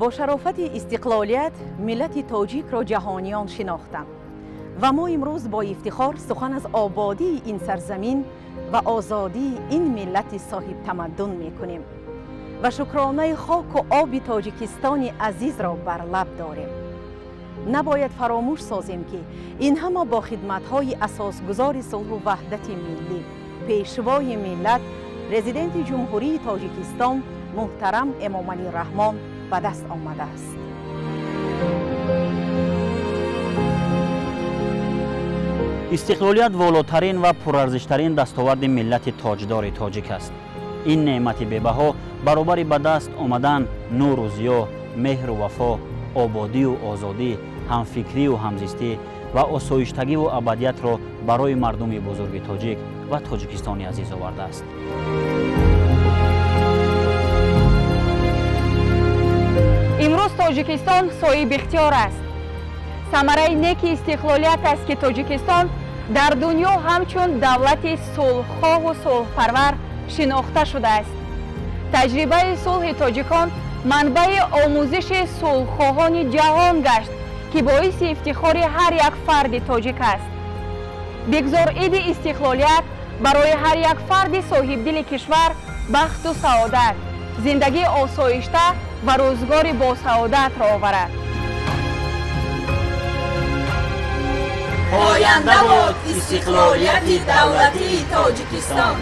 Бо шарофати истиқлолият миллати тоҷикро ҷаҳониён шинохтанд ва мо имрӯз бо ифтихор сухан аз ободии ин сарзамин ва озодии ин миллати соҳибтамаддун мекунем ва шукронаи хоку оби Тоҷикистони азизро бар лаб дорем. Набояд фаромӯш созем, ки ин ҳама бо хидматҳои асосгузори сулҳу ваҳдати миллӣ, Пешвои миллат, Президенти Ҷумҳурии Тоҷикистон муҳтарам Эмомалӣ Раҳмон ба даст омадааст. Истиқлолият волотарин ва пурарзиштарин дастоварди миллати тоҷдори тоҷик аст. Ин неъмати бебаҳо баробари ба даст омадан нуру зиё, меҳру вафо, ободию озодӣ, ҳамфикрию ҳамзистӣ ва осоиштагиву абадиятро барои мардуми бузурги тоҷик ва Тоҷикистони азиз овардааст. Имрӯз Тоҷикистон соҳибихтиёр аст. Самараи неки истиқлолият аст, ки Тоҷикистон дар дунё ҳамчун давлати сулҳхоҳу сулҳпарвар шинохта шудааст. Таҷрибаи сулҳи тоҷикон манбаи омӯзиши сулҳхоҳони ҷаҳон гашт, ки боиси ифтихори ҳар як фарди тоҷик аст. Бигзор иди истиқлолият барои ҳар як фарди соҳибдили кишвар бахту саодат, зиндагии осоишта ва рӯзгори босаодатро оварад. Поянда бод истиқлолияти давлатии Тоҷикистон!